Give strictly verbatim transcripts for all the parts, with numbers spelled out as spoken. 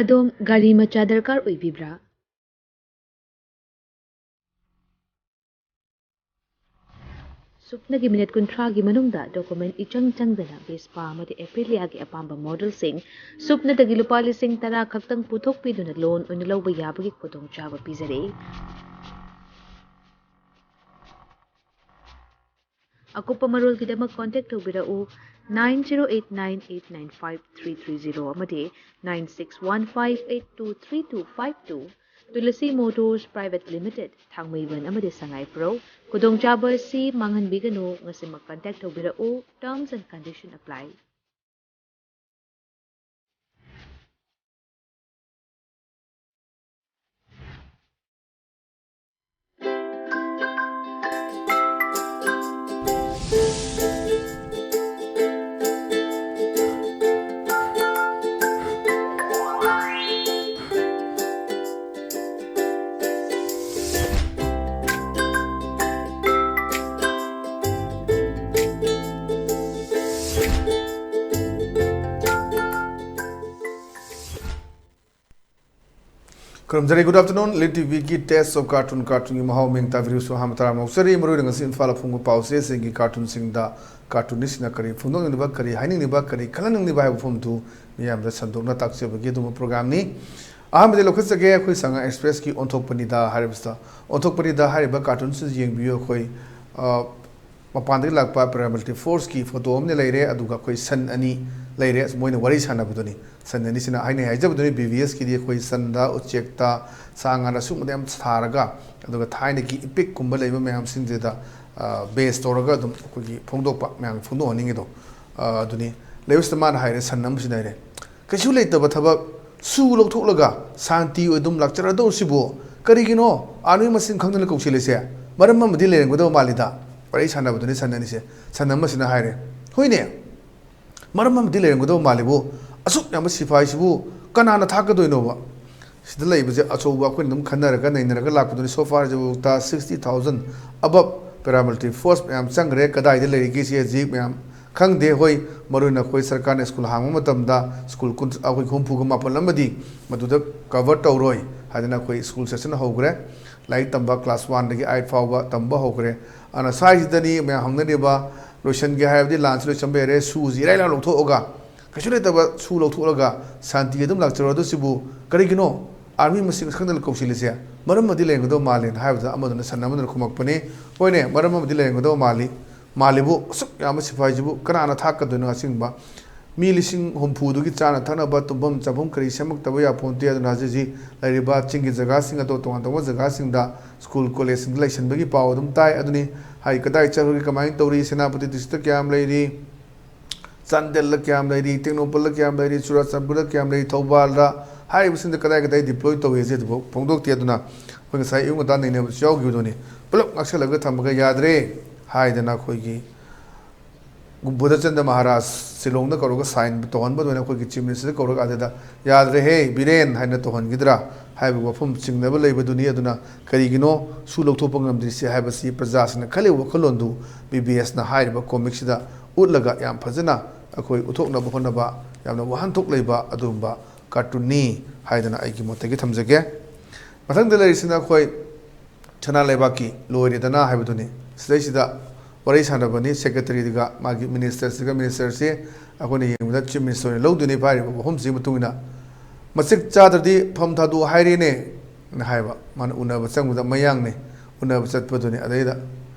ꯑꯗꯣꯝ ꯒꯥꯔꯤ ꯃꯆꯥ ꯗꯔꯀꯥꯔ ꯑꯣꯏꯕꯤꯕ꯭ꯔꯥ? ꯁꯨꯞꯅꯒꯤ ꯃꯤꯅꯤꯠ ꯀꯨꯟꯊ꯭ꯔꯥꯒꯤ ꯃꯅꯨꯡꯗ ꯗꯣꯀꯨꯃꯦꯟ ꯏꯆꯪ ꯆꯪꯗꯅ ꯚꯦꯁꯄꯥ ꯑꯃꯗꯤ ꯑꯦꯄ꯭ꯔꯤꯂꯤꯌꯥꯒꯤ ꯑꯄꯥꯝꯕ ꯃꯣꯗꯦꯜꯁꯤꯡ ꯁꯨꯞꯅꯗꯒꯤ ꯂꯨꯄꯥ ꯂꯤꯁꯤꯡ ꯇꯔꯥ ꯈꯛꯇꯪ ꯄꯨꯊꯣꯛꯄꯤꯗꯨꯅ ꯂꯣꯟ ꯑꯣꯏꯅ ꯂꯧꯕ ꯌꯥꯕꯒꯤ ꯈꯨꯗꯣꯡꯆꯥꯕ ꯄꯤꯖꯔꯤ꯫ ꯑꯀꯨꯞꯄ ꯃꯔꯣꯜꯒꯤꯗꯃꯛ ꯀꯣꯟꯇꯦꯛ ꯇꯧꯕꯤꯔꯛꯎ, nine zero eight nine eight nine five three three zero ꯑꯃꯗꯤ nine six one five eight two three two five two꯫ Tulsi motors private limited, Thangmeiband ꯑꯃꯗꯤ ꯁꯉꯥꯏꯄ꯭ꯔꯧ꯫ ꯈꯨꯗꯣꯡꯆꯥꯕ ꯑꯁꯤ ꯃꯥꯡꯍꯟꯕꯤꯒꯅꯨ꯫ ꯉꯁꯤꯃꯛ ꯀꯟꯇꯦꯛ ꯇꯧꯕꯤꯔꯛꯎ꯫ Terms and condition apply꯫ ꯈꯨꯔꯨꯝꯖꯔꯤ꯫ Good afternoon, ꯂꯤꯠ ꯇꯤꯚꯤꯒꯤ Taste of Cartoon, ꯀꯥꯔꯇꯨꯟꯒꯤ ꯃꯍꯥꯎ ꯃꯤꯡ ꯇꯥꯕꯤꯔꯤꯕꯁꯨ ꯑꯍꯥꯟꯕ ꯇꯔꯥꯝꯅ ꯑꯣꯛꯆꯔꯤ꯫ ꯃꯔꯨꯑꯣꯏꯅ ꯉꯁꯤ ꯏꯝꯐꯥꯜꯗ ꯐꯣꯡꯕ ꯄꯥꯎꯆꯦꯁꯤꯡꯒꯤ ꯀꯥꯔꯇꯨꯟꯁꯤꯡꯗ ꯀꯥꯔꯇꯨꯅꯤꯁꯁꯤꯡꯅ ꯀꯔꯤ ꯐꯣꯡꯗꯣꯛꯅꯤꯡꯂꯤꯕ, ꯀꯔꯤ ꯍꯥꯏꯅꯤꯡꯂꯤꯕ, ꯀꯔꯤ ꯈꯪꯍꯟꯅꯤꯡꯂꯤꯕ ꯍꯥꯏꯕ ꯋꯥꯐꯝꯗꯨ ꯃꯤꯌꯥꯝꯗ ꯁꯟꯗꯣꯛꯅ ꯇꯥꯛꯆꯕꯒꯤ ꯑꯗꯨꯒꯨꯝꯕ ꯄ꯭ꯔꯣꯒ꯭ꯔꯥꯝꯅꯤ꯫ ꯑꯍꯥꯟꯕꯗ ꯂꯧꯈꯠꯆꯒꯦ, ꯑꯩꯈꯣꯏ ꯁꯉꯥꯏ ꯑꯦꯛꯁꯄ꯭ꯔꯦꯁꯀꯤ ꯑꯣꯟꯊꯣꯛꯄꯅꯤꯗ ꯍꯥꯏꯔꯤꯕꯁꯤꯗ꯫ ꯑꯣꯟꯊꯣꯛꯄꯅꯤꯗ ꯍꯥꯏꯔꯤꯕ ꯀꯥꯔꯇꯨꯟꯁꯤꯗ ꯌꯦꯡꯕꯤꯌꯨ꯫ ꯑꯩꯈꯣꯏ, ꯑ, ꯃꯄꯥꯟꯗꯒꯤ ꯂꯥꯛꯄ ꯄꯦꯔꯥꯃꯤꯂꯤꯇꯔꯤ ꯐꯣꯔꯁꯀꯤ ꯐꯣꯇꯣ ꯑꯃꯅ ꯂꯩꯔꯦ, ꯑꯗꯨꯒ ꯑꯩꯈꯣꯏ ꯁꯟ ꯑꯅꯤ ꯂꯩꯔꯦ, ꯃꯣꯏꯅ ꯋꯥꯔꯤ ꯁꯥꯟꯅꯕꯗꯨꯅꯤ꯫ ꯁꯟ ꯑꯅꯤꯁꯤꯅ ꯑꯩꯅ ꯍꯥꯏꯖꯕꯗꯨꯅꯤ, ꯕꯤ ꯕꯤ ꯑꯦꯁꯀꯤꯗꯤ ꯑꯩꯈꯣꯏ ꯁꯟꯗ, ꯎꯆꯦꯛꯇ, ꯁꯥ ꯉꯥꯗ ꯁꯨꯝꯕꯗ ꯌꯥꯝ ꯁꯥꯔꯒ, ꯑꯗꯨꯒ ꯊꯥꯏꯅꯒꯤ ꯏꯄꯤꯛꯀꯨꯝꯕ ꯂꯩꯕ ꯃꯌꯥꯝꯁꯤꯡꯁꯤꯗ, ꯑ, ꯕꯦꯁ ꯇꯧꯔꯒ ꯑꯗꯨꯝ ꯑꯩꯈꯣꯏꯒꯤ ꯐꯣꯡꯗꯣꯛꯄ, ꯃꯌꯥꯝ ꯐꯣꯡꯗꯣꯛꯍꯟꯅꯤꯡꯉꯤꯗꯣ, ꯑ, ꯑꯗꯨꯅꯤ꯫ ꯂꯩꯕꯁꯤꯗ ꯃꯥꯅ ꯍꯥꯏꯔꯦ, ꯁꯟ ꯑꯃꯁꯤꯅ ꯍꯥꯏꯔꯦ, "ꯀꯩꯁꯨ ꯂꯩꯇꯕ ꯊꯕꯛ ꯁꯨ ꯂꯧꯊꯣꯛꯂꯒ ꯁꯥꯟꯇꯤ ꯑꯣꯏ ꯑꯗꯨꯝ ꯂꯥꯛꯆꯔꯗꯧꯔꯤꯁꯤꯕꯨ ꯀꯔꯤꯒꯤꯅꯣ ꯑꯥꯔꯃꯤ ꯃꯁꯤꯡ ꯈꯪꯗꯅ ꯀꯧꯁꯤꯜꯂꯤꯁꯦ? ꯃꯔꯝ ꯑꯃꯗꯤ ꯂꯩꯔꯝꯒꯗꯕ ꯃꯥꯜꯂꯤꯗ?" ꯋꯥꯔꯤ ꯁꯥꯟꯅꯕꯗꯨꯅꯤ ꯁꯟ ꯑꯅꯤꯁꯦ꯫ ꯁꯟ ꯑꯃꯁꯤꯅ ꯍꯥꯏꯔꯦ, "ꯍꯣꯏꯅꯦ, ꯃꯔꯝ ꯑꯃꯗꯤ ꯂꯩꯔꯝꯒꯗꯕ ꯃꯥꯜꯂꯤꯕꯨ, ꯑꯁꯨꯛ ꯌꯥꯝꯕ ꯁꯤꯐꯥꯏꯁꯤꯕꯨ ꯀꯅꯥꯅ ꯊꯥꯛꯀꯗꯣꯏꯅꯣꯕ?" ꯁꯤꯗ ꯂꯩꯕꯁꯦ ꯑꯆꯧꯕ ꯑꯩꯈꯣꯏꯅ ꯑꯗꯨꯝ ꯈꯟꯅꯔꯒ ꯅꯩꯅꯔꯒ ꯂꯥꯛꯄꯗꯨꯅꯤ꯫ So far ꯍꯧꯖꯤꯛꯐꯥꯎꯗ sixty thousand above paramilitary force ꯃꯌꯥꯝ ꯆꯪꯈ꯭ꯔꯦ꯫ ꯀꯗꯥꯏꯗ ꯂꯩꯔꯤꯒꯦ ꯁꯤ ꯍꯧꯖꯤꯛ ꯃꯌꯥꯝ ꯈꯪꯗꯦ꯫ ꯍꯣꯏ, ꯃꯔꯨꯑꯣꯏꯅ ꯑꯩꯈꯣꯏ ꯁꯔꯀꯥꯔꯅ ꯁ꯭ꯀꯨꯜ ꯍꯥꯡꯕ ꯃꯇꯝꯗ ꯁ꯭ꯀꯨꯜ ꯀꯨꯟ, ꯑꯩꯈꯣꯏ ꯍꯨꯝꯐꯨꯒ ꯃꯥꯄꯟ ꯑꯃꯗꯤ ꯃꯗꯨꯗ ꯀꯚꯔ ꯇꯧꯔꯣꯏ ꯍꯥꯏꯗꯅ ꯑꯩꯈꯣꯏ ꯁ꯭ꯀꯨꯜ ꯁꯦꯁꯟ ꯍꯧꯈ꯭ꯔꯦ꯫ ꯂꯥꯏꯔꯤꯛ ꯇꯝꯕ ꯀ꯭ꯂꯥꯁ ꯋꯥꯟꯗꯒꯤ ꯑꯥꯏꯠ ꯐꯥꯎꯕ ꯇꯝꯕ ꯍꯧꯈ꯭ꯔꯦ꯫ ꯑꯗꯨꯅ ꯁ꯭ꯋꯥꯏꯁꯤꯗꯅꯤ ꯃꯌꯥꯝ ꯍꯪꯅꯔꯤꯕ, ꯂꯣꯏꯁꯟꯒꯦ ꯍꯥꯏꯔꯕꯗꯤ ꯂꯥꯟꯁꯤ ꯂꯣꯏꯁꯟꯕ ꯌꯥꯔꯦ, ꯁꯨꯁꯤ ꯏꯔꯥꯏ ꯂꯥꯏ ꯂꯧꯊꯣꯛꯑꯒ, ꯀꯩꯁꯨ ꯂꯩꯇꯕ ꯁꯨ ꯂꯧꯊꯣꯛꯂꯒ ꯁꯥꯟꯇꯤ ꯑꯗꯨꯝ ꯂꯥꯛꯆꯔꯣꯏ꯫ ꯑꯗꯨ ꯁꯤꯕꯨ ꯀꯔꯤꯒꯤꯅꯣ ꯑꯥꯔꯃꯤ ꯃꯁꯤꯡ ꯑꯁꯨꯛ ꯍꯦꯟꯗꯅ ꯀꯧꯁꯤꯜꯂꯤꯁꯦ? ꯃꯔꯝ ꯑꯃꯗꯤ ꯂꯩꯔꯝꯒꯗꯧ ꯃꯥꯜꯂꯦꯅ ꯍꯥꯏꯕꯗ ꯑꯃꯗꯨꯅ ꯁꯟ ꯑꯃꯗꯨꯅ ꯈꯨꯝꯃꯛꯄꯅꯤ, "ꯍꯣꯏꯅꯦ, ꯃꯔꯝ ꯑꯃꯗꯤ ꯂꯩꯔꯝꯒꯗꯧ ꯃꯥꯜꯂꯤ꯫ ꯃꯥꯜꯂꯤꯕꯨ, ꯑꯁꯨꯛ ꯌꯥꯝꯕ ꯁꯤꯐꯥꯏꯁꯤꯕꯨ ꯀꯅꯥꯅ ꯊꯥꯛꯀꯗꯣꯏꯅꯣ?" ꯑꯁꯦꯡꯕ ꯃꯤ ꯂꯤꯁꯤꯡ ꯍꯨꯝꯐꯨꯗꯨꯒꯤ ꯆꯥꯅ ꯊꯛꯅꯕ ꯇꯨꯝꯐꯝ ꯆꯥꯐꯝ ꯀꯔꯤ ꯁꯦꯝꯃꯛꯇꯕ ꯌꯥꯄꯣꯟꯇꯦ꯫ ꯑꯗꯨꯅ ꯍꯧꯖꯤꯛ ꯍꯧꯖꯤꯛ ꯂꯩꯔꯤꯕ ꯆꯤꯡꯒꯤ ꯖꯒꯥꯁꯤꯡ ꯑꯗꯣ ꯇꯣꯉꯥꯟ ꯇꯣꯉꯥꯟꯕ ꯖꯒꯥꯁꯤꯡꯗ ꯁ꯭ꯀꯨꯜ ꯀꯣꯂꯦꯖꯁꯤꯡꯗ ꯂꯩꯁꯟꯕꯒꯤ ꯄꯥꯎ ꯑꯗꯨꯝ ꯇꯥꯏ꯫ ꯑꯗꯨꯅꯤ ꯍꯥꯏ, ꯀꯗꯥꯏ ꯆꯠꯈ꯭ꯔꯒꯦ, ꯀꯃꯥꯏꯅ ꯇꯧꯔꯤ, ꯁꯦꯅꯥꯄꯇꯤ ꯗꯤꯁꯇ꯭ꯔꯤꯛꯇ ꯀꯌꯥꯝ ꯂꯩꯔꯤ, ꯆꯥꯟꯗꯦꯜꯗ ꯀꯌꯥꯝ ꯂꯩꯔꯤ, ꯇꯦꯡꯅꯧꯄꯜꯗ ꯀꯌꯥꯝ ꯂꯩꯔꯤ, ꯆꯨꯔꯥꯆꯥꯟꯄꯨꯔꯗ ꯀꯌꯥꯝ ꯂꯩꯔꯤ, ꯊꯧꯕꯥꯜꯗ, ꯍꯥꯏꯔꯤꯕꯁꯤꯡꯗ ꯀꯗꯥꯏ ꯀꯗꯥꯏ ꯗꯤꯄ꯭ꯂꯣꯏ ꯇꯧꯏ ꯍꯥꯏꯁꯦ ꯑꯗꯨꯐꯥꯎ ꯐꯣꯡꯗꯣꯛꯇꯦ꯫ ꯑꯗꯨꯅ ꯑꯩꯈꯣꯏ ꯉꯁꯥꯏ ꯑꯌꯨꯛ ꯉꯟꯇꯥ ꯅꯩꯅꯕꯁꯨ ꯌꯥꯎꯈꯤꯕꯗꯨꯅꯤ꯫ ꯄꯨꯂꯞ ꯉꯥꯛꯁꯜꯂꯒ ꯊꯝꯃꯒ ꯌꯥꯗ꯭ꯔꯦ ꯍꯥꯏꯗꯅ ꯑꯩꯈꯣꯏꯒꯤ ꯕꯨꯙꯆꯟꯗ꯭ꯔ ꯃꯍꯥꯔꯥꯖ ꯁꯤꯂꯣꯡꯗ ꯀꯧꯔꯒ ꯁꯥꯏꯟ ꯇꯧꯍꯟꯕ ꯑꯗꯨꯃꯥꯏꯅ ꯑꯩꯈꯣꯏꯒꯤ ꯆꯤꯐ ꯃꯤꯅꯤꯁꯇꯔꯗ ꯀꯧꯔꯒ ꯑꯗꯨꯗ "ꯌꯥꯗ꯭ꯔꯦꯍꯦ ꯕꯤꯔꯦꯟ" ꯍꯥꯏꯅ ꯇꯧꯍꯟꯈꯤꯗ꯭ꯔꯥ ꯍꯥꯏꯕ ꯋꯥꯐꯝ ꯆꯤꯡꯅꯕ ꯂꯩꯕꯗꯨꯅꯤ꯫ ꯑꯗꯨꯅ ꯀꯔꯤꯒꯤꯅꯣ ꯁꯨ ꯂꯧꯊꯣꯛꯄ ꯉꯝꯗ꯭ꯔꯤꯁꯦ ꯍꯥꯏꯕꯁꯤ ꯄ꯭ꯔꯖꯥꯁꯤꯡꯅ ꯈꯜꯂꯤꯕ ꯋꯥꯈꯜꯂꯣꯟꯗꯨ ꯕꯤ ꯕꯤ ꯑꯦꯁꯅ ꯍꯥꯏꯔꯤꯕ ꯀꯣꯃꯤꯛꯁꯤꯗ ꯎꯠꯂꯒ ꯌꯥꯝ ꯐꯖꯅ ꯑꯩꯈꯣꯏ ꯎꯠꯊꯣꯛꯅꯕ ꯍꯣꯠꯅꯕ ꯌꯥꯝꯅ ꯋꯥꯍꯟꯊꯣꯛ ꯂꯩꯕ ꯑꯗꯨꯒꯨꯝꯕ ꯀꯥꯔꯇꯨꯟꯅꯤ ꯍꯥꯏꯗꯅ ꯑꯩꯒꯤ ꯃꯣꯠꯇꯒꯤ ꯊꯝꯖꯒꯦ꯫ ꯃꯊꯪꯗ ꯂꯩꯔꯤꯁꯤꯅ ꯑꯩꯈꯣꯏ ꯁꯅꯥ ꯂꯩꯕꯥꯛꯀꯤ ꯂꯣꯏꯔꯦꯗꯅ ꯍꯥꯏꯕꯗꯨꯅꯤ꯫ ꯁꯤꯗꯩꯁꯤꯗ ꯋꯥꯔꯤ ꯁꯥꯟꯅꯕꯅꯤ ꯁꯦꯀ꯭ꯔꯦꯇꯔꯤꯒ ꯃꯥꯒꯤ ꯃꯤꯅꯤꯁꯇꯔꯁꯤꯒ꯫ ꯃꯤꯅꯤꯁꯇꯔꯁꯤ ꯑꯩꯈꯣꯏꯅ ꯌꯦꯡꯕꯗ ꯆꯤꯐ ꯃꯤꯅꯤꯁꯇꯔ ꯑꯣꯏꯅ ꯂꯧꯗꯣꯏꯅꯤ ꯍꯥꯏꯔꯤꯕ ꯋꯥꯐꯝꯁꯤꯒꯤ ꯃꯇꯨꯡ ꯏꯟꯅ꯫ "ꯃꯆꯤꯛ ꯆꯥꯗ꯭ꯔꯗꯤ ꯐꯝ ꯊꯥꯗꯣꯛꯑꯣ ꯍꯥꯏꯔꯦꯅꯦ" ꯅ ꯍꯥꯏꯕ꯫ ꯃꯥꯅ ꯎꯅꯕ ꯆꯪꯕꯗ ꯃꯌꯥꯡꯅꯦ ꯎꯅꯕ ꯆꯠꯄꯗꯨꯅꯤ꯫ ꯑꯗꯩꯗ,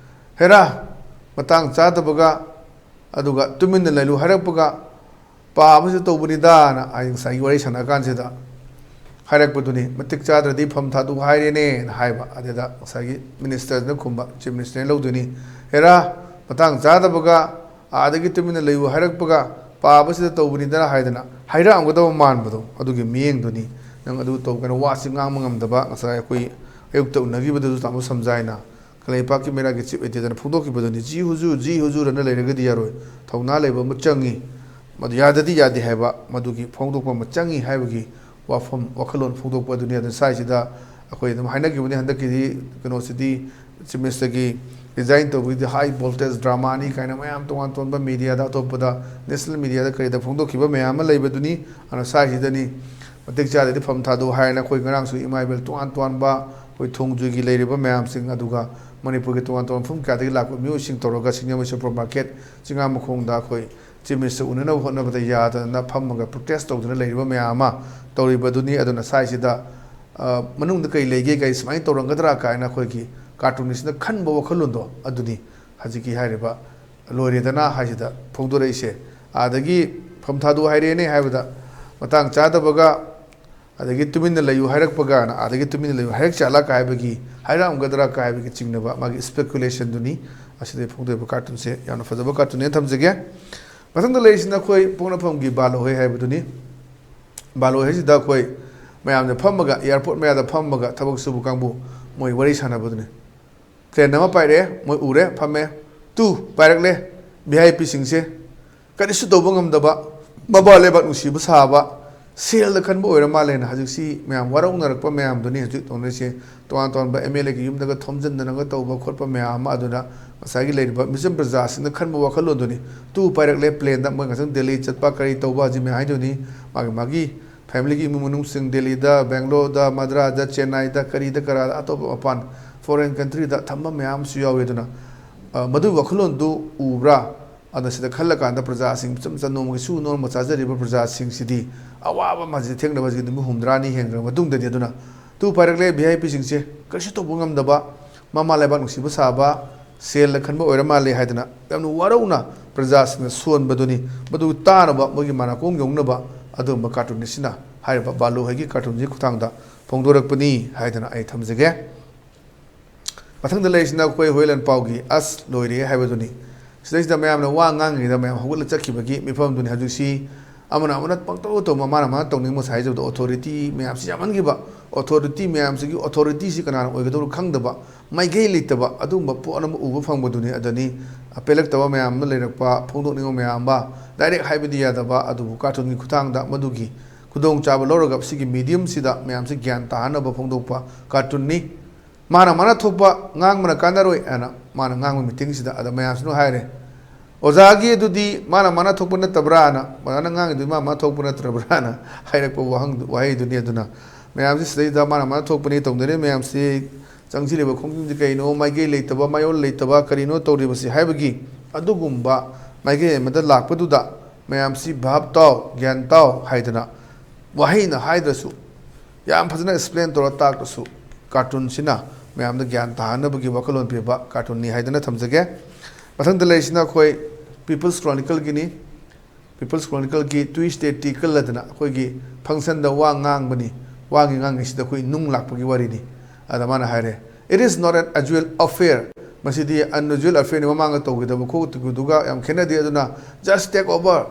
"ꯍꯦꯔꯥ, ꯃꯇꯥꯡ ꯆꯥꯗꯕꯒ, ꯑꯗꯨꯒ ꯇꯨꯃꯤꯟꯅ ꯂꯩꯌꯨ ꯍꯥꯏꯔꯛꯄꯒ, ꯄꯥꯕꯁꯤꯗ ꯇꯧꯕꯅꯤꯗꯥꯅ" ꯑꯩ ꯉꯁꯥꯏꯒꯤ ꯋꯥꯔꯤ ꯁꯥꯟꯅ ꯀꯥꯟꯁꯤꯗ ꯍꯥꯏꯔꯛꯄꯗꯨꯅꯤ꯫ "ꯃꯇꯤꯛ ꯆꯥꯗ꯭ꯔꯗꯤ ꯐꯝ ꯊꯥꯗꯣꯛ ꯍꯥꯏꯔꯦꯅꯦꯅ" ꯍꯥꯏꯕ꯫ ꯑꯗꯨꯗ ꯉꯁꯥꯏꯒꯤ ꯃꯤꯅꯤꯁꯇꯔꯗꯨꯅ ꯈꯨꯝꯕ, ꯆꯤꯐ ꯃꯤꯅꯤꯁꯇꯔꯅ ꯂꯧꯗꯣꯏꯅꯤ, "ꯍꯦꯔꯥ, ꯃꯇꯥꯡ ꯆꯥꯗꯕꯒ ꯑꯥꯗꯒꯤ ꯇꯨꯃꯤꯟꯅ ꯂꯩꯌꯨ ꯍꯥꯏꯔꯛꯄꯒ, ꯄꯥꯕꯁꯤꯗ ꯇꯧꯕꯅꯤꯗꯅ" ꯍꯥꯏꯗꯅ ꯍꯥꯏꯔꯛꯑꯝꯒꯗꯕ ꯃꯥꯟꯕꯗꯣ ꯑꯗꯨꯒꯤ ꯃꯤꯠꯌꯦꯡꯗꯨꯅꯤ꯫ ꯅꯪ ꯑꯗꯨ ꯇꯧ ꯀꯥꯏꯅ ꯋꯥꯁꯤ ꯉꯥꯡꯕ ꯉꯝꯗꯕ꯫ ꯉꯁꯥꯏ ꯑꯩꯈꯣꯏ ꯑꯌꯨꯛꯇ ꯎꯅꯈꯤꯕꯗꯁꯨ ꯇꯥꯃꯣ ꯁꯝꯖꯥꯏꯅ ꯀꯪꯂꯩꯄꯥꯛꯀꯤ ꯃꯩꯔꯥꯒꯤ ꯆꯤꯐ ꯑꯦꯗꯤꯇꯔꯅ ꯐꯣꯡꯗꯣꯛꯈꯤꯕꯗꯨꯅꯤ꯫ "ꯖꯤ ꯍꯨꯖꯨꯔ, ꯖꯤ ꯍꯨꯖꯨꯔ" ꯑꯅ ꯂꯩꯔꯒꯗꯤ ꯌꯥꯔꯣꯏ꯫ ꯊꯧꯅꯥ ꯂꯩꯕ ꯑꯃ ꯆꯪꯉꯤ꯫ ꯃꯗꯨ ꯌꯥꯗꯗꯤ ꯌꯥꯗꯦ ꯍꯥꯏꯕ, ꯃꯗꯨꯒꯤ ꯐꯣꯡꯗꯣꯛꯄ ꯑꯃ ꯆꯪꯉꯤ ꯍꯥꯏꯕꯒꯤ ꯋꯥꯐꯝ, ꯋꯥꯈꯜꯂꯣꯟ ꯐꯣꯡꯗꯣꯛꯄ ꯑꯗꯨꯅꯤ꯫ ꯑꯗꯨꯅ ꯁ꯭ꯋꯥꯏꯁꯤꯗ ꯑꯩꯈꯣꯏ ꯑꯗꯨꯝ ꯍꯥꯏꯅꯈꯤꯕꯅꯤ, ꯍꯟꯗꯛꯀꯤꯗꯤ ꯀꯩꯅꯣꯁꯤꯗꯤ, ꯆꯤꯐ ꯃꯤꯅꯤꯁꯇꯔꯒꯤ ꯗꯤꯖꯥꯏꯟ ꯇꯧꯕꯒꯤꯗꯤ ꯍꯥꯏ ꯚꯣꯜꯇꯦꯖ ꯗ꯭ꯔꯃꯥꯅꯤ ꯀꯥꯏꯅ ꯃꯌꯥꯝ ꯇꯣꯉꯥꯟ ꯇꯣꯉꯥꯟꯕ ꯃꯦꯗꯤꯌꯥꯗ, ꯑꯇꯣꯞꯄꯗ ꯅꯦꯁꯅꯦꯜ ꯃꯦꯗꯤꯌꯥꯗ ꯀꯔꯤꯗ ꯐꯣꯡꯗꯣꯛꯈꯤꯕ ꯃꯌꯥꯝ ꯑꯃ ꯂꯩꯕꯗꯨꯅꯤ꯫ ꯑꯗꯨꯅ ꯁ꯭ꯋꯥꯏꯁꯤꯗꯅꯤ ꯃꯇꯤꯛ ꯆꯥꯗꯗꯤ ꯐꯝ ꯊꯥꯗꯣꯛꯎ ꯍꯥꯏꯅ ꯑꯩꯈꯣꯏ ꯉꯔꯥꯡꯁꯨ ꯏꯃꯥ ꯏꯕꯦꯜ ꯇꯣꯉꯥꯟ ꯇꯣꯉꯥꯟꯕ ꯑꯩꯈꯣꯏ ꯊꯣꯡꯖꯨꯒꯤ ꯂꯩꯔꯤꯕ ꯃꯌꯥꯝꯁꯤꯡ, ꯑꯗꯨꯒ ꯃꯅꯤꯄꯨꯔꯒꯤ ꯇꯣꯉꯥꯟ ꯇꯣꯉꯥꯟꯕ ꯃꯐꯝ ꯀꯌꯥꯗꯒꯤ ꯂꯥꯛꯄ ꯃꯤꯑꯣꯏꯁꯤꯡ ꯇꯧꯔꯒ ꯁꯤꯡꯖꯃꯩ ꯁꯨꯄꯔ ꯃꯥꯔꯀꯦꯠ ꯆꯤꯡꯉꯥ ꯃꯈꯣꯡꯗ ꯑꯩꯈꯣꯏ ꯆꯤꯐ ꯃꯤꯅꯤꯁꯇꯔ ꯎꯅꯅꯕ ꯍꯣꯠꯅꯕꯗ ꯌꯥꯗꯗꯅ ꯐꯝꯃꯒ ꯄ꯭ꯔꯣꯇꯦꯁ ꯇꯧꯗꯨꯅ ꯂꯩꯔꯤꯕ ꯃꯌꯥꯝ ꯑꯃ ꯇꯧꯔꯤꯕꯗꯨꯅꯤ꯫ ꯑꯗꯨꯅ ꯁ꯭ꯋꯥꯏꯁꯤꯗ, ꯑ, ꯃꯅꯨꯡꯗ ꯀꯔꯤ ꯂꯩꯒꯦ, ꯀꯔꯤ ꯁꯨꯃꯥꯏꯅ ꯇꯧꯔꯝꯒꯗ꯭ꯔꯥ ꯀꯥꯏꯅ ꯑꯩꯈꯣꯏꯒꯤ ꯀꯥꯔꯇꯨꯟꯁꯤꯅ ꯈꯟꯕ ꯋꯥꯈꯜꯂꯣꯟꯗꯣ ꯑꯗꯨꯅꯤ ꯍꯧꯖꯤꯛꯀꯤ ꯍꯥꯏꯔꯤꯕ ꯂꯣꯏꯔꯦꯗꯅ ꯍꯥꯏꯁꯤꯗ ꯐꯣꯡꯗꯣꯔꯛꯏꯁꯦ꯫ ꯑꯗꯒꯤ ꯐꯝ ꯊꯥꯗꯣꯛ ꯍꯥꯏꯔꯦꯅꯦ ꯍꯥꯏꯕꯗ ꯃꯇꯥꯡ ꯆꯥꯗꯕꯒ, ꯑꯗꯒꯤ ꯇꯨꯃꯤꯟꯅ ꯂꯩꯌꯨ ꯍꯥꯏꯔꯛꯄꯒꯅ ꯑꯗꯒꯤ ꯇꯨꯃꯤꯟꯅ ꯂꯩꯌꯨ ꯍꯥꯏꯔꯛ ꯆꯥꯠꯂ ꯀꯥꯏꯕꯒꯤ, ꯍꯥꯏꯔꯛꯑꯝꯒꯗ꯭ꯔꯥ ꯀꯥꯏꯕꯒꯤ ꯆꯤꯡꯅꯕ ꯃꯥꯒꯤ ꯏꯁꯄꯦꯀꯨꯂꯦꯁꯟꯗꯨꯅꯤ ꯑꯁꯤꯗ ꯐꯣꯡꯗꯣꯛꯏꯕ ꯀꯥꯔꯇꯨꯟꯁꯦ꯫ ꯌꯥꯝꯅ ꯐꯖꯕ ꯀꯥꯔꯇꯨꯟꯅꯦꯅ ꯊꯝꯖꯒꯦ꯫ ꯃꯊꯪꯗ ꯂꯩꯔꯤꯁꯤꯅ ꯑꯩꯈꯣꯏ ꯄꯣꯛꯅꯐꯝꯒꯤ ꯕꯥꯂꯣꯍꯩ ꯍꯥꯏꯕꯗꯨꯅꯤ꯫ ꯕꯥꯂꯣꯍꯩꯁꯤꯗ ꯑꯩꯈꯣꯏ ꯃꯌꯥꯝꯅ ꯐꯝꯃꯒ, ꯑꯦꯌꯥꯔꯄꯣꯔꯠ ꯃꯌꯥꯗ ꯐꯝꯃꯒ ꯊꯕꯛ ꯁꯨꯕ ꯀꯥꯡꯕꯨ ꯃꯣꯏ ꯋꯥꯔꯤ ꯁꯥꯟꯅꯕꯗꯨꯅꯤ꯫ ꯄ꯭ꯂꯦꯟ ꯑꯃ ꯄꯥꯏꯔꯛꯑꯦ, ꯃꯣꯏ ꯎꯔꯦ, ꯐꯝꯃꯦ꯫ ꯇꯨ ꯄꯥꯏꯔꯛꯂꯦ, ꯚꯤ ꯑꯥꯏ ꯄꯤꯁꯤꯡꯁꯦ ꯀꯔꯤꯁꯨ ꯇꯧꯕ ꯉꯝꯗꯕ, ꯃꯃꯥ ꯂꯩꯕꯥꯛ ꯅꯨꯡꯁꯤꯕ ꯁꯥꯕ, ꯁꯦꯜꯗ ꯈꯟꯕ ꯑꯣꯏꯔ ꯃꯥꯜꯂꯦꯅ ꯍꯧꯖꯤꯛꯁꯤ ꯃꯌꯥꯝ ꯋꯥꯔꯧꯅꯔꯛꯄ ꯃꯌꯥꯝꯗꯨꯅꯤ ꯍꯧꯖꯤꯛ ꯇꯧꯅꯔꯤꯁꯦ꯫ ꯇꯣꯉꯥꯟ ꯇꯣꯉꯥꯟꯕ ꯑꯦꯝ ꯑꯦꯜ ꯑꯦꯒꯤ ꯌꯨꯝꯗꯒ ꯊꯣꯝꯖꯤꯟꯗꯅꯒ ꯇꯧꯕ ꯈꯣꯠꯄ ꯃꯌꯥꯝ ꯑꯃ ꯑꯗꯨꯅ ꯉꯁꯥꯏꯒꯤ ꯂꯩꯔꯤꯕ ꯃꯤꯆꯝ ꯄ꯭ꯔꯖꯥꯁꯤꯡꯅ ꯈꯟꯕ ꯋꯥꯈꯜꯂꯣꯟꯗꯨꯅꯤ꯫ ꯇꯨ ꯄꯥꯏꯔꯛꯂꯦ ꯄ꯭ꯂꯦꯟꯗ, ꯃꯣꯏ ꯉꯁꯪ ꯗꯦꯜꯂꯤ ꯆꯠꯄ ꯀꯔꯤ ꯇꯧꯕ ꯍꯧꯖꯤꯛ ꯃꯌꯥꯝ ꯍꯥꯏꯗꯨꯅꯤ꯫ ꯃꯥꯒꯤ ꯃꯥꯒꯤ ꯐꯦꯃꯤꯂꯤꯒꯤ ꯏꯃꯨꯡ ꯃꯅꯨꯡꯁꯤꯡ ꯗꯦꯜꯂꯤꯗ, ꯕꯦꯡꯒ꯭ꯂꯣꯔꯗ, ꯃꯗ꯭ꯔꯥꯁꯗ, ꯆꯦꯟꯅꯥꯏꯗ, ꯀꯔꯤꯗ ꯀꯔꯥꯗ, ꯑꯇꯣꯞꯄ ꯃꯄꯥꯟ ꯐꯣꯔꯦꯟ ꯀꯟꯇ꯭ꯔꯤꯗ ꯊꯝꯕ ꯃꯌꯥꯝ ꯑꯃꯁꯨ ꯌꯥꯎꯏ꯫ ꯑꯗꯨꯅ, ꯑ, ꯃꯗꯨꯒꯤ ꯋꯥꯈꯜꯂꯣꯟꯗꯨ ꯎꯕ꯭ꯔꯥ? ꯑꯗꯨꯅ ꯁꯤꯗ ꯈꯜꯂꯀꯥꯟꯗ ꯄ꯭ꯔꯖꯥꯁꯤꯡ ꯏꯆꯝ ꯆꯝ ꯅꯣꯡꯃꯒꯤ ꯁꯨ ꯅꯣꯝꯕ ꯆꯥꯖꯔꯤꯕ ꯄ꯭ꯔꯖꯥꯁꯤꯡꯁꯤꯗꯤ ꯑꯋꯥꯕ ꯑꯃ ꯍꯧꯖꯤꯛ ꯊꯦꯡꯅꯕꯁꯤ ꯅꯨꯃꯤꯠ ꯍꯨꯝꯗ꯭ꯔꯥꯅꯤ ꯍꯦꯟꯈ꯭ꯔꯕ ꯃꯇꯨꯡꯗꯗꯤ꯫ ꯑꯗꯨꯅ ꯇꯨ ꯄꯥꯏꯔꯛꯂꯦ ꯚꯤ ꯑꯥꯏ ꯄꯤꯁꯤꯡꯁꯦ ꯀꯔꯤꯁꯨ ꯇꯧꯕ ꯉꯝꯗꯕ, ꯃꯃꯥ ꯂꯩꯕꯥꯛ ꯅꯨꯡꯁꯤꯕ ꯁꯥꯕ, ꯁꯦꯜꯅ ꯈꯟꯕ ꯑꯣꯏꯔ ꯃꯥꯜꯂꯦ ꯍꯥꯏꯗꯅ ꯌꯥꯝꯅ ꯋꯥꯔꯧꯅ ꯄ꯭ꯔꯖꯥꯁꯤꯡꯅ ꯁꯣꯟꯕꯗꯨꯅꯤ꯫ ꯃꯗꯨ ꯇꯥꯅꯕ, ꯃꯣꯏꯒꯤ ꯃꯅꯥꯀꯣꯡ ꯌꯧꯅꯕ ꯑꯗꯨꯒꯨꯝꯕ ꯀꯥꯔꯇꯨꯟ ꯑꯁꯤꯅ, ꯍꯥꯏꯔꯤꯕ ꯕꯥꯂꯨ ꯍꯣꯏꯒꯤ ꯀꯥꯔꯇꯨꯟꯁꯤꯒꯤ ꯈꯨꯠꯊꯥꯡꯗ ꯐꯣꯡꯗꯣꯔꯛꯄꯅꯤ ꯍꯥꯏꯗꯅ ꯑꯩ ꯊꯝꯖꯒꯦ꯫ ꯃꯊꯪꯗ ꯂꯩꯔꯤꯁꯤꯅ ꯑꯩꯈꯣꯏ ꯍꯨꯏꯂꯦꯟ ꯄꯥꯎꯒꯤ "ꯑꯁ ꯂꯣꯏꯔꯦ" ꯍꯥꯏꯕꯗꯨꯅꯤ꯫ ꯁꯤꯗꯩꯁꯤꯗ ꯃꯌꯥꯝꯅ ꯋꯥ ꯉꯥꯡꯉꯤꯉꯩꯗ ꯃꯌꯥꯝ ꯍꯧꯒꯠꯂ ꯆꯠꯈꯤꯕꯒꯤ ꯃꯤꯐꯝꯗꯨꯅꯤ꯫ ꯍꯧꯖꯤꯛꯁꯤ ꯑꯃꯅ ꯑꯃꯅ ꯄꯪꯇꯧ ꯇꯧꯕ, ꯃꯥꯅ ꯃꯥꯅ ꯇꯧꯅꯤꯡꯕ ꯉꯁꯥꯏ ꯍꯥꯏꯖꯕꯗꯣ, ꯑꯣꯊꯣꯔꯤꯇꯤ ꯃꯌꯥꯝꯁꯤ ꯌꯥꯝꯃꯟꯈꯤꯕ꯫ ꯑꯣꯊꯣꯔꯤꯇꯤ ꯃꯌꯥꯝꯁꯤꯒꯤ ꯑꯣꯊꯣꯔꯤꯇꯤꯁꯤ ꯀꯅꯥꯅ ꯑꯣꯏꯒꯗꯧꯅꯣ ꯈꯪꯗꯕ, ꯃꯥꯏꯀꯩ ꯂꯩꯇꯕ ꯑꯗꯨꯒꯨꯝꯕ ꯄꯣꯠ ꯑꯃ ꯎꯕ ꯐꯪꯕꯗꯨꯅꯤ꯫ ꯑꯗꯅꯤ ꯄꯦꯜꯂꯛꯇꯕ ꯃꯌꯥꯝ ꯑꯃ ꯂꯩꯔꯛꯄ, ꯐꯣꯡꯗꯣꯛꯅꯤꯡꯕ ꯃꯌꯥꯝ ꯑꯃ, ꯗꯥꯏꯔꯦꯛ ꯍꯥꯏꯕꯗꯤ ꯌꯥꯗꯕ, ꯑꯗꯨꯕꯨ ꯀꯥꯔꯇꯨꯟꯒꯤ ꯈꯨꯠꯊꯥꯡꯗ ꯃꯗꯨꯒꯤ ꯈꯨꯗꯣꯡꯆꯥꯕ ꯂꯧꯔꯒ ꯁꯤꯒꯤ ꯃꯤꯗꯤꯌꯝꯁꯤꯗ ꯃꯌꯥꯝꯁꯤ ꯒ꯭ꯌꯥꯟ ꯇꯥꯍꯟꯅꯕ ꯐꯣꯡꯗꯣꯛꯄ ꯀꯥꯔꯇꯨꯟꯅꯤ꯫ ꯃꯥꯅ ꯃꯥꯅ ꯊꯣꯛꯄ ꯉꯥꯡꯕꯅ ꯀꯥꯟꯅꯔꯣꯏ ꯍꯥꯏꯅ ꯃꯥꯅ ꯉꯥꯡꯕ ꯃꯤꯇꯤꯡꯁꯤꯗ꯫ ꯑꯗ ꯃꯌꯥꯝꯁꯤꯅ ꯍꯥꯏꯔꯦ, "ꯑꯣꯖꯥꯒꯤ ꯑꯗꯨꯗꯤ ꯃꯥꯅ ꯃꯥꯅ ꯊꯣꯛꯄ ꯅꯠꯇꯕ꯭ꯔꯥꯅ, ꯑꯣꯖꯥꯅ ꯉꯥꯡꯉꯤꯗꯨꯗꯤ ꯃꯥ ꯃꯥ ꯊꯣꯛꯄ ꯅꯠꯇ꯭ꯔꯕ꯭ꯔꯥꯅ?" ꯍꯥꯏꯔꯛꯄ ꯋꯥꯍꯪꯗꯨ, ꯋꯥꯍꯩꯗꯨꯅꯤ꯫ ꯑꯗꯨꯅ ꯃꯌꯥꯝꯁꯤ ꯁꯤꯗꯩꯗ ꯃꯥꯅ ꯃꯥꯅ ꯊꯣꯛꯄꯅꯤ ꯇꯧꯅꯔꯤ ꯃꯌꯥꯝꯁꯤ, ꯆꯪꯁꯤꯜꯂꯤꯕ ꯈꯣꯡꯖꯪꯁꯤ ꯀꯩꯅꯣ, ꯃꯥꯏꯀꯩ ꯂꯩꯇꯕ, ꯃꯥꯌꯣꯜ ꯂꯩꯇꯕ, ꯀꯔꯤꯅꯣ ꯇꯧꯔꯤꯕꯁꯤ ꯍꯥꯏꯕꯒꯤ ꯑꯗꯨꯒꯨꯝꯕ ꯃꯥꯏꯀꯩ ꯑꯃꯗ ꯂꯥꯛꯄꯗꯨꯗ ꯃꯌꯥꯝꯁꯤ ꯚꯥꯞ ꯇꯥꯎ, ꯒ꯭ꯌꯥꯟ ꯇꯥꯎ ꯍꯥꯏꯗꯅ ꯋꯥꯍꯩꯅ ꯍꯥꯏꯗ꯭ꯔꯁꯨ, ꯌꯥꯝ ꯐꯖꯅ ꯑꯦꯛꯁꯄ꯭ꯂꯦꯟ ꯇꯧꯔ ꯇꯥꯛꯂꯁꯨ, ꯀꯥꯔꯇꯨꯟꯁꯤꯅ ꯃꯌꯥꯝꯗ ꯒ꯭ꯌꯥꯟ ꯇꯥꯍꯟꯅꯕꯒꯤ ꯋꯥꯈꯜꯂꯣꯟ ꯄꯤꯕ ꯀꯥꯔꯇꯨꯟꯅꯤ ꯍꯥꯏꯗꯅ ꯊꯝꯖꯒꯦ꯫ ꯃꯊꯪꯗ ꯂꯩꯔꯤꯁꯤꯅ ꯑꯩꯈꯣꯏ ꯄꯤꯄꯜꯁ ꯀ꯭ꯔꯣꯅꯤꯀꯜꯒꯤꯅꯤ꯫ ꯄꯤꯄꯜꯁ ꯀ꯭ꯔꯣꯅꯤꯀꯜꯒꯤ ꯇ꯭ꯋꯤꯁ ꯗꯦ ꯇꯤꯀꯜ ꯍꯥꯏꯗꯅ ꯑꯩꯈꯣꯏꯒꯤ ꯐꯪꯁꯟꯗ ꯋꯥ ꯉꯥꯡꯕꯅꯤ꯫ ꯋꯥꯒꯤ ꯉꯥꯡꯉꯤꯁꯤꯗ ꯑꯩꯈꯣꯏ ꯅꯨꯡ ꯂꯥꯛꯄꯒꯤ ꯋꯥꯔꯤꯅꯤ꯫ ꯑꯗ ꯃꯥꯅ ꯍꯥꯏꯔꯦ, "It is not an unusual affair." ꯃꯁꯤꯗꯤ ꯑꯟꯌꯨꯖꯨꯋꯦꯜ ꯑꯐꯦꯌꯔꯅꯤ, ꯃꯃꯥꯡꯗ ꯇꯧꯈꯤꯗꯕ ꯈꯣꯠꯈꯤꯕꯗꯨꯒ ꯌꯥꯝ ꯈꯦꯠꯅꯗꯦ꯫ ꯑꯗꯨꯅ "Just take over,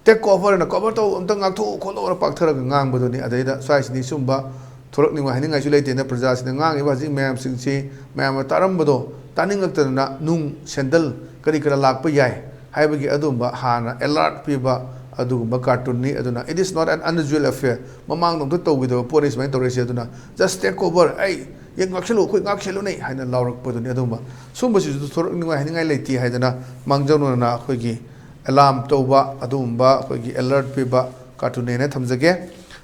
take over" ꯍꯥꯏꯅ "ꯀꯣꯚꯔ ꯇꯧ, ꯑꯝꯇ ꯉꯥꯛꯊꯣꯛꯎ ꯈꯣꯠꯂꯣꯅ" ꯄꯥꯛꯊꯔꯒ ꯉꯥꯡꯕꯗꯨꯅꯤ꯫ ꯑꯗꯩꯗ ꯁ꯭ꯋꯥꯏꯁꯤꯗꯤ ꯁꯨꯝꯕ ꯊꯣꯔꯛꯅꯤꯡꯉꯥꯏ ꯍꯥꯏꯅꯤꯡꯉꯥꯏꯁꯨ ꯂꯩꯇꯦꯅ ꯄ꯭ꯔꯖꯥꯁꯤꯅ ꯉꯥꯡꯉꯤꯕ ꯍꯧꯖꯤꯛ ꯃꯌꯥꯝꯁꯤꯡꯁꯤ, ꯃꯌꯥꯝꯅ ꯇꯥꯔꯝꯕꯗꯣ ꯇꯥꯅꯤꯡꯉꯛꯇꯗꯅ ꯅꯨꯡ, ꯁꯦꯟꯗꯜ, ꯀꯔꯤ ꯀꯔꯥ ꯂꯥꯛꯄ ꯌꯥꯏ ꯍꯥꯏꯕꯒꯤ ꯑꯗꯨꯒꯨꯝꯕ ꯍꯥꯟꯅ ꯑꯦꯂꯔꯠ ꯄꯤꯕ ꯑꯗꯨꯒꯨꯝꯕ ꯀꯥꯔꯇꯨꯟꯅꯤ꯫ ꯑꯗꯨꯅ "It is not an unusual affair", ꯃꯃꯥꯡꯗ ꯑꯝꯇ ꯇꯧꯈꯤꯗꯕ ꯄꯣꯠꯅꯤ ꯁꯨꯃꯥꯏꯅ ꯇꯧꯔꯛꯏꯁꯦ꯫ ꯑꯗꯨꯅ "Just take over, ꯑꯩ ꯌꯦꯡ ꯉꯥꯛꯁꯜꯂꯨ, ꯑꯩꯈꯣꯏ ꯉꯥꯛꯁꯦꯜꯂꯨꯅꯦ" ꯍꯥꯏꯅ ꯂꯥꯎꯔꯛꯄꯗꯨꯅꯤ꯫ ꯑꯗꯨꯒꯨꯝꯕ ꯁꯨꯝꯕꯁꯤꯁꯨ ꯊꯣꯔꯛꯅꯤꯡꯉꯥꯏ ꯍꯥꯏꯅꯤꯡꯉꯥꯏ ꯂꯩꯇꯦ ꯍꯥꯏꯗꯅ ꯃꯥꯡꯖꯧꯅꯅ ꯑꯩꯈꯣꯏꯒꯤ ꯑꯦꯂꯥꯔꯝ ꯇꯧꯕ, ꯑꯗꯨꯒꯨꯝꯕ ꯑꯩꯈꯣꯏꯒꯤ ꯑꯦꯂꯔꯠ ꯄꯤꯕ ꯀꯥꯔꯇꯨꯟꯅꯦꯅ ꯊꯝꯖꯒꯦ꯫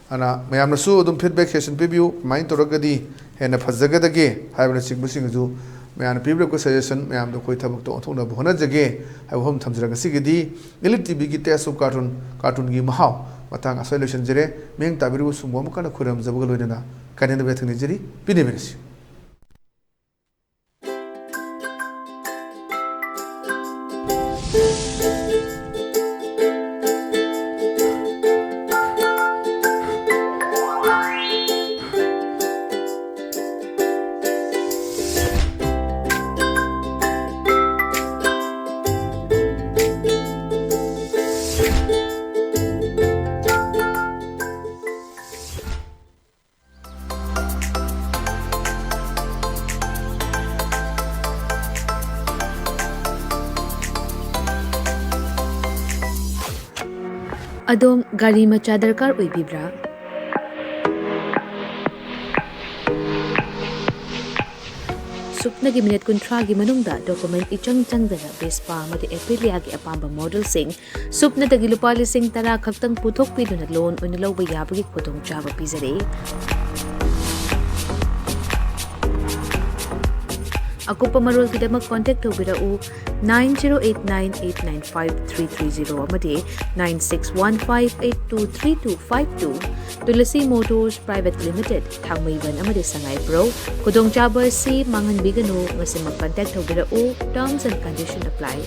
ꯑꯗꯨꯅ ꯃꯌꯥꯝꯅꯁꯨ ꯑꯗꯨꯝ ꯐꯤꯗꯕꯦꯛ ꯁꯦꯁꯟ ꯄꯤꯕꯤꯌꯨ, ꯀꯃꯥꯏꯅ ꯇꯧꯔꯒꯗꯤ ꯍꯦꯟꯅ ꯐꯖꯒꯗꯒꯦ ꯍꯥꯏꯕꯅꯆꯤꯡꯕꯁꯤꯡ ꯑꯗꯨ ꯃꯌꯥꯝꯅ ꯄꯤꯕꯤꯔꯛꯄ ꯁꯖꯦꯁꯟ ꯃꯌꯥꯝꯗꯣ ꯑꯩꯈꯣꯏ ꯊꯕꯛꯇ ꯑꯣꯟꯊꯣꯛꯅꯕ ꯍꯣꯠꯅꯖꯒꯦ ꯍꯥꯏꯕ ꯋꯥꯐꯝ ꯊꯝꯖꯔꯒ, ꯉꯁꯤꯒꯤꯗꯤ Elite ꯇꯤꯚꯤꯒꯤ Taste of Cartoon, ꯀꯥꯔꯇꯨꯟꯒꯤ ꯃꯍꯥꯎ ꯃꯇꯥꯡ ꯑꯁ꯭ꯋꯥꯏ ꯂꯣꯏꯁꯤꯟꯖꯔꯦ꯫ ꯃꯤꯠꯌꯦꯡ ꯇꯥꯕꯤꯔꯤꯕ ꯁꯨꯝꯕ ꯑꯃ ꯀꯟꯅ ꯈꯣꯏꯔꯝꯖꯕꯒ ꯂꯣꯏꯅꯅ ꯀꯥꯏꯅꯅꯕ ꯌꯥꯊꯪ ꯅꯤꯖꯔꯤ꯫ ꯄꯤꯅꯕꯤꯔꯁꯤ꯫ ꯑꯗꯣꯝ ꯒꯥꯔꯤ ꯃꯆꯥ ꯗꯔꯀꯥꯔ ꯑꯣꯏꯕꯤꯕ꯭ꯔꯥ? ꯁꯨꯞꯅꯒꯤ ꯃꯤꯅꯤꯠ ꯀꯨꯟꯊ꯭ꯔꯥꯒꯤ ꯃꯅꯨꯡꯗ document ꯏꯆꯪ ꯆꯪꯗꯅ Vespa ꯑꯃꯗꯤ Aprilia ꯒꯤ ꯑꯄꯥꯝꯕ model ꯁꯤꯡ ꯁꯨꯞꯅꯗꯒꯤ ꯂꯨꯄꯥ ꯂꯤꯁꯤꯡ ꯇꯔꯥ ꯈꯛꯇꯪ ꯄꯨꯊꯣꯛꯄꯤꯗꯨꯅ loan ꯑꯣꯏꯅ ꯂꯧꯕ ꯌꯥꯕꯒꯤ ꯈꯨꯗꯣꯡꯆꯥꯕ ꯄꯤꯖꯔꯤ꯫ ꯑꯀꯨꯞꯄ ꯃꯔꯣꯜꯒꯤꯗꯃꯛ contact ꯇꯧꯕꯤꯔꯛꯎ nine zero eight nine eight nine five three three zero ꯑꯃꯗꯤ nine six one five eight two three two five two꯫ Tulasi Motors Private Limited, ꯊꯥꯡꯃꯩꯕꯟ ꯑꯃꯗꯤ ꯁꯉꯥꯏꯄ꯭ꯔꯧ꯫ ꯈꯨꯗꯣꯡꯆꯥꯕ ꯑꯁꯤ ꯃꯥꯡꯍꯟꯕꯤꯒꯅꯨ꯫ ꯉꯁꯤꯃꯛ contact ꯇꯧꯕꯤꯔꯛꯎ꯫ Terms and condition apply꯫